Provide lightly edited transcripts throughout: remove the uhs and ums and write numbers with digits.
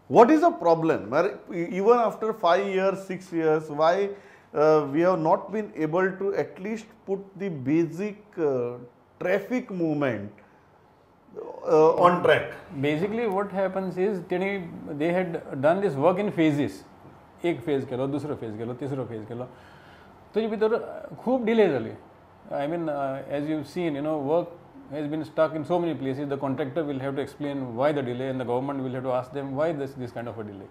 What is a problem? Even after 5 years, 6 years, why we have not been able to at least put the basic traffic movement on track? Basically what happens is they had done this work in phases. एक phase केलो, दुसरो phase केलो, तिसरो phase केलो, ताजे भितर खूब delay जाली. I mean as you seen, you know, work has been stuck in so many places. The contractor will have to explain why the delay and the government will have to ask them why this kind of a delay.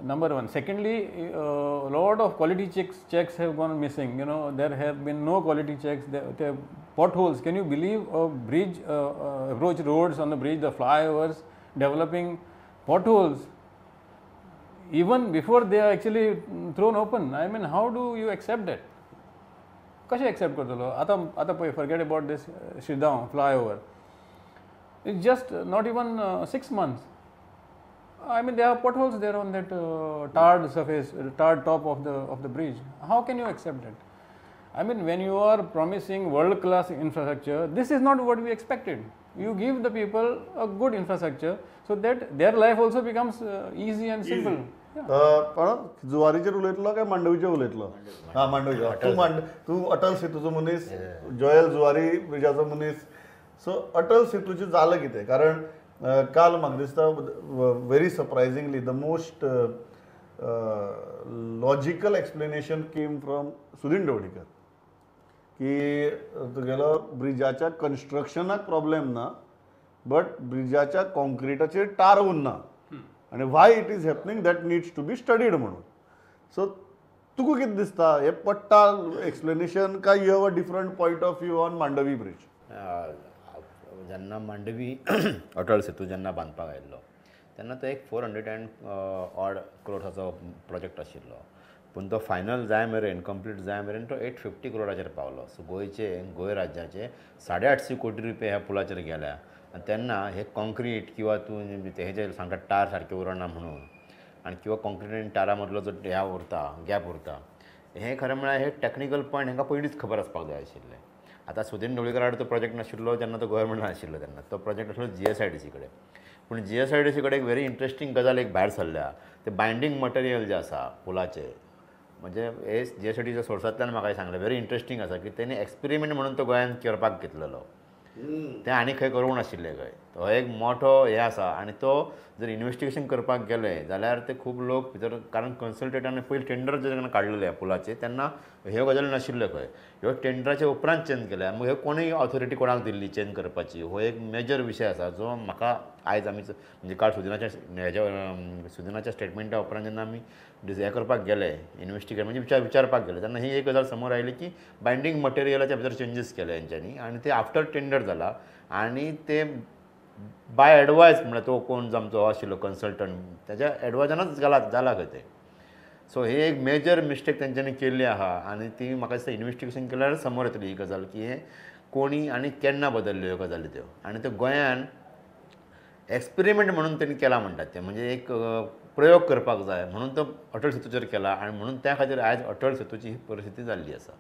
Number one. Secondly, a lot of quality checks have gone missing. You know, there have been no quality checks. There are potholes. Can you believe a bridge, approach roads on the bridge, the flyovers developing potholes even before they are actually thrown open? I mean, how do you accept that? कशें accept करतलो? आतां आतां पळय, forget about this Shridham flyover. It's just not even 6 months. I mean, there are potholes there on that tarred surface, tarred top of the bridge. How can you accept that? I mean, when you are promising world class infrastructure, this is not what we expected. You give the people a good infrastructure so that their life also becomes easy and simple. पण जुवारीचेर उलयतलो काय मांडवीचेर उलयतलो? हा, मांडवीचेर. तूं तूं अटल सेतूचो मनीस, Joel Zuari ब्रिजाचो मनीस. So Atal सेतूचें जालें कितें? कारण काल म्हाका दिसता very surprisingly the most logical explanation came from Sudin Dhavalikar की तुगेलो ब्रिजाच्या कन्स्ट्रक्शनाक प्रॉब्लेम ना, बट ब्रिजाच्या कॉन्क्रिटाचेर टार उरना आनी why it is happening that needs to be studied म्हणून. सो तुका कितें दिसता, हें पडटा एक्सप्लेनेशन काय you have a different point of view on Mandovi bridge? जेन्ना मांडवी अटल सेतू जेन्ना बांदपाक आयिल्लो तेन्ना तो एक 400 ऑड क्रोर्साचो प्रोजेक्ट आशिल्लो, पूण तो फायनल जाय मेरेन, कंप्लीट जाय मेरेन तो 850 क्रोराचेर पावलो. सो गोंयचे, गोंय राज्याचे 850 कोटी रुपये ह्या पुलाचेर गेल्या. आनी तेन्ना हे कॉन्क्रीट किंवा तूं हेजे सांगता टार सारकें उरना म्हणून, आनी किंवा कॉन्क्रीट आनी टारा मदलो जो ह्या उरता, गॅप उरता, हें खरें म्हळ्यार हे टॅक्निकल पॉयंट हांकां पयलींच खबर आसपाक जाय आशिल्लें. आतां सुदीन ढवळीकर तो प्रोजेक्ट नाशिल्लो जेन्ना तो गव्हर्मेंटान आशिल्लो तेन्ना तो प्रोजेक्ट आशिल्लो GSIDC कडेन. पूण GSIDC कडेन एक व्हेरी इंट्रस्टींग गजाल एक भायर सरल्या, ते बायंडींग मटेरियल जें आसा पुलाचें, म्हणजे हे GSIDCच्या सोर्सांतल्यान म्हाका सांगलें, व्हेरी इंट्रस्टींग आसा की तेणी एक्सपेरिमेंट म्हणून तो गोंयांत करपाक घेतलेलो, तें आनी खंय करूंक नाशिल्लें खंय. हो एक मोठो हें आसा आनी तो जर इन्वेस्टिगेशन करपाक गेले जाल्यार ते खूब लोक भितर, कारण कन्सल्टंटान पयलीं टेंडर जेन्ना काडलेले पुलाचे तेन्ना ह्यो गजाली नाशिल्ल्यो खंय, ह्यो टेंडराचे उपरांत चेंज केल्या. मागीर ह्यो कोणूय ऑथॉरिटी कोणाक दिल्ली चेंज करपाची, हो एक मेजर विशय आसा जो म्हाका आयज आमी म्हणजे काल सुदिनाच्या हेज्या सुदिनाच्या स्टेटमेंटा उपरांत जेन्ना आमी हें करपाक गेले, इन्वेस्टिगेट म्हणजे विचारपाक गेले, तेन्ना ही एक गजाल समोर आयली की बायंडींग मटेरियलाच्या भितर चेंजीस केले हेंच्यांनी आनी ते आफ्टर टेंडर जाला आनी ते बाय एडवायस म्हळ्यार तो कोण आमचो आशिल्लो कन्सल्टंट ताच्या एडवायजानूच जाला खंय तें. सो हे एक मेजर मिस्टेक तेंच्यांनी केल्ली आहा आनी ती म्हाका दिसता इन्वेस्टिगेशन केल्यार समोर येतली ही गजाल की हें कोणी आनी केन्ना बदल्ल्यो ह्यो गजाली त्यो. आनी त्यो गोंयान एक्सपेरिमेंट म्हणून तेणी केला म्हणटात ते, म्हणजे एक प्रयोग करपाक जाय म्हणून तो अटल सेतूचेर केला आनी म्हणून त्या खातीर आयज अटल सेतूची ही परिस्थिती जाल्ली आसा.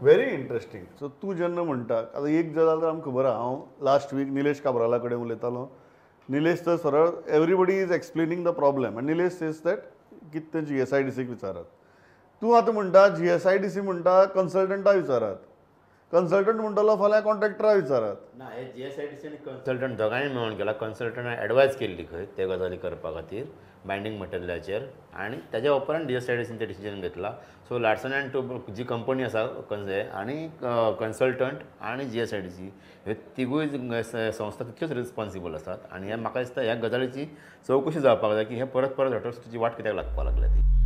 Very interesting. सो तूं जेन्ना म्हणटा आतां एक गजाल तर आमकां खबर आहा, हांव लास्ट वीक निलेश काब्राला कडेन उलयतालो, निलेश तर सरळ everybody is explaining the problem आनी निलेश सेज that कितें तें GSIDCक विचारात. तूं आतां म्हणटा GSIDC म्हणटा कन्सल्टंटा विचारात, कन्सल्टंट म्हणटलो फाल्यां कॉन्ट्रॅक्टरा विचारात. ना, हे GSIDC आनी कन्सल्टंट दोगांय मेळून केला. कन्सल्टंटान एडवायज केल्ली खंय ते गजाली करपा खातीर बायंडींग मटेरियलाचेर आनी ताज्या उपरांत GSIDCन तें डिसिजन घेतला. सो लार्सन एंड टुब्रो जी कंपनी आसा आनी कन्सल्टंट आनी GSIDC ह्यो तिगूय संस्था तितक्योच रिस्पॉन्सिबल आसात आनी हे म्हाका दिसता ह्या गजालीची चवकशी जावपाक जाय की हे परत परत अटल सेतूची वाट कित्याक लागपाक लागल्या ती.